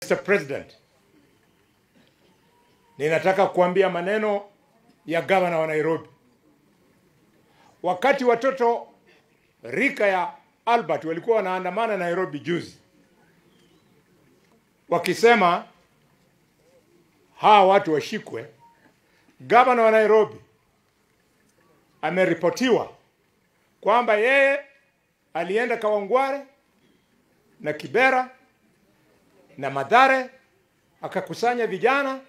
Mr. President, ninataka kuambia maneno ya gavana wa Nairobi. Wakati watoto rika ya Albert walikuwa wanaandamana Nairobi juzi, wakisema hawa watu washikwe, gavana wa Nairobi ameripotiwa kwamba yeye alienda Kawangware na Kibera na Mathare, akakusanya vijana,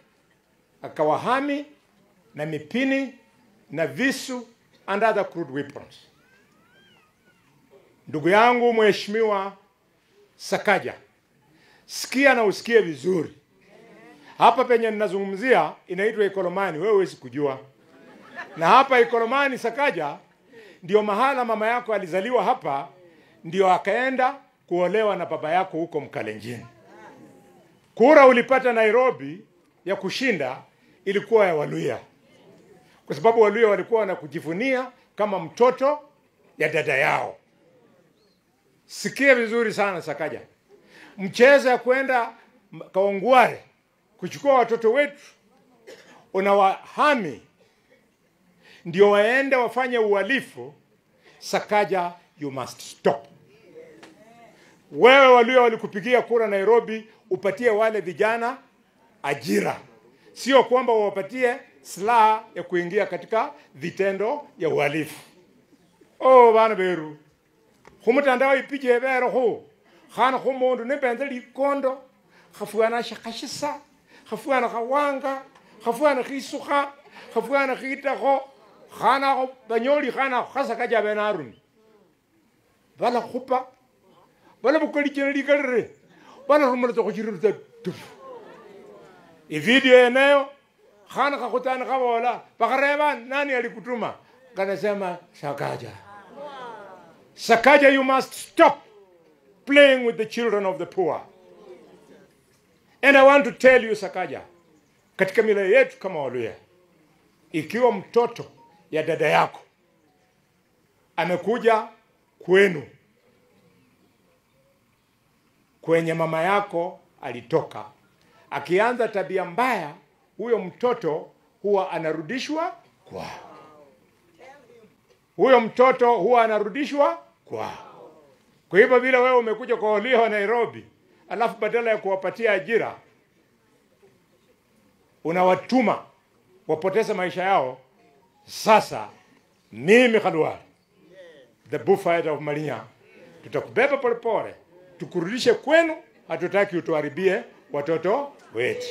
akawahami na mipini na visu and other crude weapons. Ndugu yangu Mheshimiwa Sakaja, sikia na usikie vizuri. Hapa penye ninazungumzia inaitwa Ikolomani, wewe huwezi kujua. Na hapa Ikolomani, Sakaja, ndio mahala mama yako alizaliwa hapa, ndio akaenda kuolewa na baba yako huko Mkalenjin. Kura ulipata Nairobi ya kushinda ilikuwa ya Waluya, kwa sababu Waluya walikuwa wanakujivunia kama mtoto ya dada yao. Sikia vizuri sana Sakaja, mchezo ya kwenda Kawangware kuchukua watoto wetu unawahami ndio waende wafanye uhalifu, Sakaja, you must stop. Wewe Waluya walikupigia kura Nairobi, upatie wale vijana ajira, sio kwamba wapatie silaha ya kuingia katika vitendo ya uhalifu. Oh bana beru, khumutandao ipije bero khu khana khumundu nebenze likondo khafuana shakhashisa khafuana khawanga khafuana khisukha khafuana khitakho khana banyoli khana khasakaja benaruni bala khupa bala bukoli chene likalire bala rumala to khujirira tufu. Video eneo khana khakutana khabola bakhareba nani alikutuma, kanasema Sakaja. Sakaja, you must stop playing with the children of the poor. And I want to tell you Sakaja, katika mila yetu kama Waluya, ikiwa mtoto ya dada yako amekuja kwenu kwenye mama yako alitoka, akianza tabia mbaya, huyo mtoto huwa anarudishwa kwao. Huyo mtoto huwa anarudishwa kwao. Kwa hivyo vile wewe umekuja kwa Waluya wa Nairobi, alafu badala ya kuwapatia ajira unawatuma wapoteze maisha yao. Sasa mimi Khalwale, the bullfighter of Malinya, tutakubeba polepole tukurudishe kwenu. Hatutaki utuharibie watoto wetu.